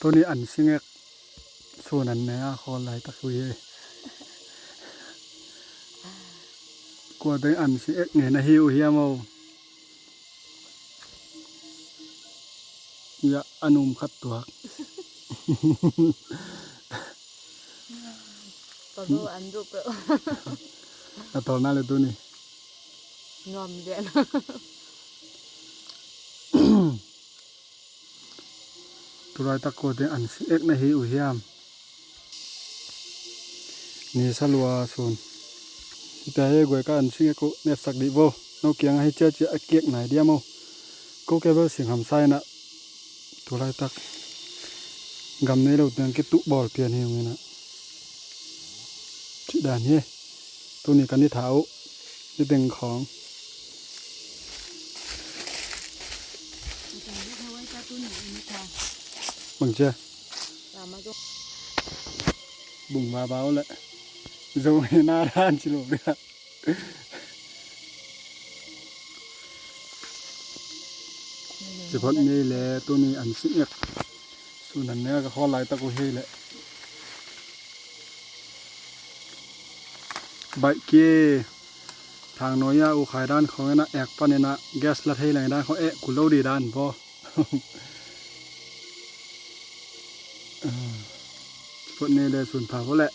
ໂຕນີ້ອັນຊິງເອັກ ໂຊນັ້ນແນ່ ຂໍໄລຕັກອຸເຍ ກົວແຕ່ອັນຊິງເອັກແນ່ນະ ຫິວເຮຍເມົາ ຢາອະນຸມຂັດຕົວກ ປະໂລອັນດຸເປີ ອາຕອນໜ້າເລີຍໂຕນີ້ ງອມເດ ໂຕໄລຕັກໂກເຕອັນຊິງເອັກນະຫິວເຮຍມ ນີ້ສະລັວໂຊນ ແຕ່ເຮກວຍກະອັນຊິງເອັກໂກເນັດສັກດີໂວ ໂນກຽງໃຫ້ເຈຍເຈຍອາກຽກນາຍດຽມໂອ ໂກແກເບິລສິງຫຳໄຊນະ ໂຕໄລຕັກ ກຳເນໂລແຕງເກຕຸບອລປຽນເຮງນີ້ນະ ທິດານເຮ ໂຕນີ້ກະນິທາໂອ ນີ້ເຕັງຂອງ ບັງເຈ ບຸງວາເບົາແຫຼະ ໂຈເຮໜ້າດ້ານຊິໂລເດືອ ສະເພາະນີ້ແຫຼະ ໂຕນີ້ອັນສິບເອັດ ສ່ວນອັນເໜືອກະຂໍໄລ່ຕະໂກເຮແຫຼະ ໄບເກ ທາງໂນຍາອູຂາຍດ້ານເຂົານະ ແອກປານນີ້ນະ ແກສລະເທແລງດ້ານເຂົາແອກກູໂລດີດ້ານບໍ່ ເອີ ສະເພາະນີ້ແຫຼະ ສູນພາໂພແຫຼະ